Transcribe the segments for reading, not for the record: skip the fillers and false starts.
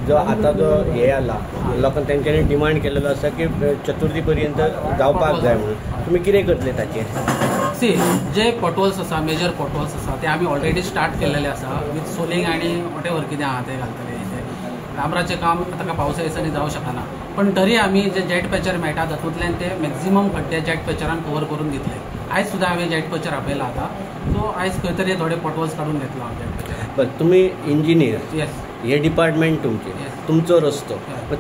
जो आतां जो हे आला लोकांक तेंच्यांनी डिमांड केलेलो आसा की चतुर्थी पर्यंत जावपाक जाय म्हणून, तुमी कितें करतले ताचेर? सी जे पोटहोल्स आसा, मेजर पोटहोल्स आसा ते आमी ऑलरेडी स्टार्ट केल्लेले आसा विथ सोलिंग आनी what ever कितें आहा तें घालतले. डांबराचें काम आतां पावसा दिसांनी जावं शकना, पण तरी आमी जे जेट पॅचर मेळटा तातूंतल्यान ते मॅक्झिमम खड्डे जेट पॅचरान कवर करून दितले. आयज सुद्दां हांवें जेट पॅचर आपयला आतां, सो आयज खंय तरी थोडे पोटहोल्स काडून घेतलो हांव जेट पॅचर. बरं, तुमी इंजिनियर, येस, हे डिपार्टमेंट तुमचें, तुमचो रस्तो,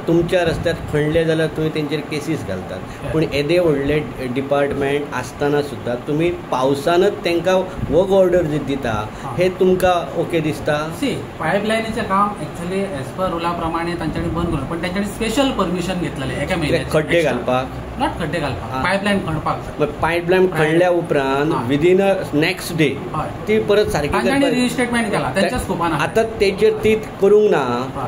तुमच्या रस्त्यार खणले जाल्यार तुमी तेंचेर केसीस घालतात, पूण येदे व्हडले डिपार्टमेंट आसतना सुद्दां तुमी पावसानच तांकां वर्क ऑर्डर जी दिता हे तुमकां ओके दिसता? सी पायपलायनीचें काम एक्चुअली एज पर रुला प्रमाणे तांच्यांनी बंद करून, पण तांच्यांनी स्पेशल परमिशन घेतलेलें एका म्हयन्याक खड्डे घालपाक, not खड्डे घालपाक, पायपलायन खणपाक. पायपलायन खणल्या उपरांत विदीन अ नेक्स्ट डे ती परत सारकी तांच्यांनी रिस्टेटमेंट केला तेंच्या स्कोपान. आतां तेचेर ती करूंक ना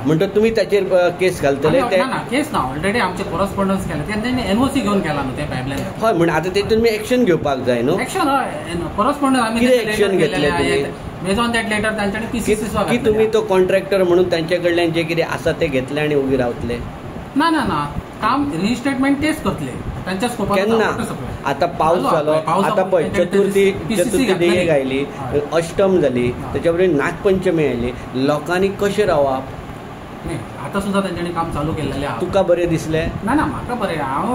म्हणटा तुमी ताचेर केस घालतले? ना, केस ना, ऑलरेडी आमचे कोरस्पॉन्डन्स केले, तेंच्यांनी एनओसी घेवन केला न्हू ते पायपलायन. हय, म्हण आतां ते तुमी एक्शन घेवपाक जाय न्हू? एक्शन हय, कोरस्पॉन्डन्स आमी कितें एक्शन घेतले तुमी? बेज ऑन that letter तांच्यांनी पीसीसी की तुमी तो कॉन्ट्रॅक्टर म्हणून तांचे कडल्यान जे कितें आसा ते घेतले आनी उगी रावतले? ना ना ना, काम रिस्टेटमेंट तेच करतले तांच्या स्कोपान. केन्ना? आतां पावस जालो, आतां पळय चतुर्थी देयेक आयली, अष्टम जाली, तेच्या बरोबर नागपंचमी आयली, लोकांनी कशें रावप? न्ही, आतां सुद्दां तेंच्यांनी काम चालू केल्लेलें आहा. तुका बरें दिसलें? ना ना, म्हाका बरें, हांव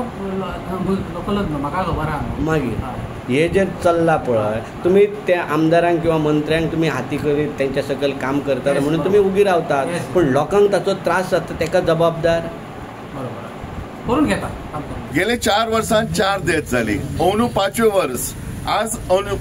लोकलच न्हू, म्हाका खबर आहा. मागीर हे जे चल्लां पळय, तुमी त्या आमदारांक किंवा मंत्र्यांक तुमी हाती करीत तेंच्या सकयल काम करतात म्हणून तुमी उगी रावतात, पूण लोकांक ताचो त्रास जाता तेका जबाबदार. बरोबर, करून घेता. गेले 4 वर्सांत 4 डेथ जाली, अंदू 5वें वर्स आज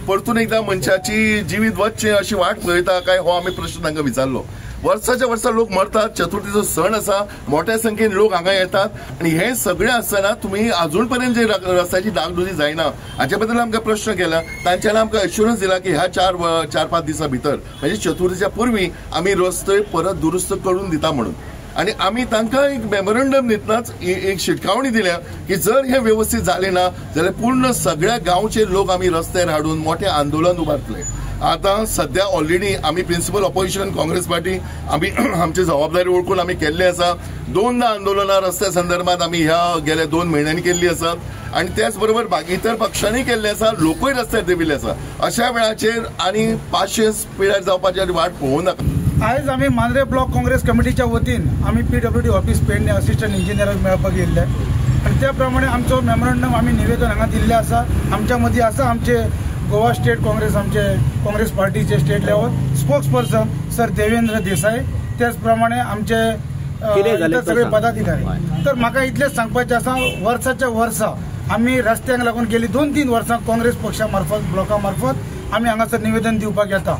परतून एकदा मनशाची जिवीत वचचें अशी वाट पळयता काय हो आमी प्रश्न तांकां विचारलो. वर्साच्या वर्सा लोक मरतात, चतुर्थीचो सण आसा, मोठ्या संख्येन लोक हांगा येतात आनी हे सगळें आसतना तुमी अजून पर्यंत जे रस्त्याची डागडुजी जायना हाचे बद्दल आमकां प्रश्न केला. तांच्यानी आमकां एश्युरन्स दिला की ह्या 4-5 दिसां भितर म्हणजे चतुर्थीच्या पूर्वी आमी रस्ते परत दुरुस्त करून दिता म्हणून. आनी आमी तांकां एक मेमोरंडम दितनाच एक शिटकावणी दिल्या की जर हे व्यवस्थित जालें ना जाल्यार पूर्ण सगळ्या गांवचे लोक आमी रस्त्यार हाडून मोठें आंदोलन उबारतले. आतां सद्या ऑलरेडी आमी प्रिन्सिपल ऑपोजिशन काँग्रेस पार्टी आमी आमची जबाबदारी ओळखून आमी केल्ले आसा. 2दा आंदोलनां रस्त्या संदर्भात आमी ह्या गेल्या 2 म्हयन्यांनी केल्ली आसात आनी त्याच बरोबर बाकी इतर पक्षांनी केल्ले आसा, लोकूय रस्त्यार देविल्ले आसा. अशा वेळाचेर आनी 500 पिड्यार जावपाची वाट पळोवं नाका. आयज आमी मांद्रे ब्लॉक काँग्रेस कमिटीच्या वतीन आमी PWD office Pedne assistant इंजिनियराक मेळपाक येयल्ले आनी त्या प्रमाणे आमचो मेमोरंडम आमी निवेदन हांगा दिल्लें आसा. आमच्या मदीं आसा आमचे गोवा स्टेट काँग्रेस, आमचे काँग्रेस पार्टीचे state level spokesperson sir Devendra Desai, त्याच प्रमाणे आमचे सगळे पदाधिकारी. तर म्हाका इतलेंच सांगपाचें आसा, वर्साच्या वर्सा आमी रस्त्यांक लागून गेली 2-3 वर्सां काँग्रेस पक्षा मार्फत ब्लॉका मार्फत आमी हांगासर निवेदन दिवपाक येता.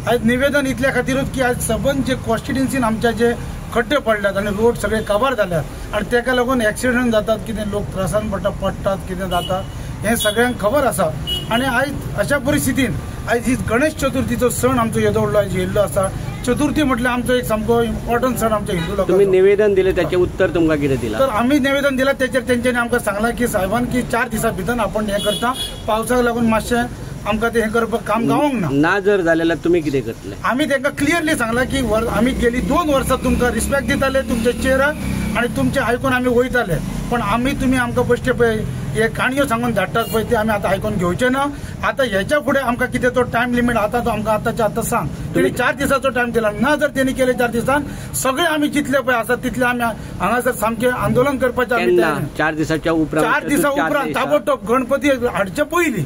आयज निवेदन इतल्या खातीरूच की आयज सबंद जे कॉन्स्टिट्युन्सीन आमच्या जे खड्डे पडल्यात आनी रोड सगळे काबार जाल्यात आनी तेका लागून एक्सिडंट जातात, कितें लोक त्रासान पडटात, कितें जाता हें सगळ्यांक खबर आसा. आनी आयज अशा परिस्थितीन आयज ही गणेश चतुर्थीचो सण आमचो येदो व्हडलो आयज येयल्लो आसा. चतुर्थी म्हटल्यार आमचो एक सामको इम्पॉर्टंट सण आमच्या हिंदू लोकांचो. तुमी निवेदन दिलें ताचें उत्तर तुमकां कितें दिलां? तर आमी निवेदन दिलां तेचेर तेंच्यांनी आमकां सांगलां की साहेबान की 4 दिसां भितर आपण हें करता, पावसाक लागून मातशें आमकां तें हें करपाक काम गावोंक ना. ना जर जालें जाल्यार तुमी कितें करतले? आमी तांकां क्लियरली सांगलां की आमी गेली 2 वर्सां तुमकां रिस्पेक्ट दिताले तुमच्या चेराक आनी तुमचें आयकून आमी वयताले, पण आमी तुमी आमकां बेश्टे पळय हे काणयो सांगून धाडटात पळय ते आमी आतां आयकून घेवचे ना. आतां हेच्या फुडें आमकां कितें तो टायम लिमीट आतां तो आमकां आतांच्या आतां सांग. तेणी 4 दिसाचो टायम दिला, ना जर तेणी केले 4 दिसान सगळे आमी जितले पळय आसा तितले आमी हांगासर सामकें आंदोलन करपाचें आमी. 4 दिसाच्या उपरांत? 4 दिसां उपरांत ताबडतोब गणपती हाडचे पयलीं.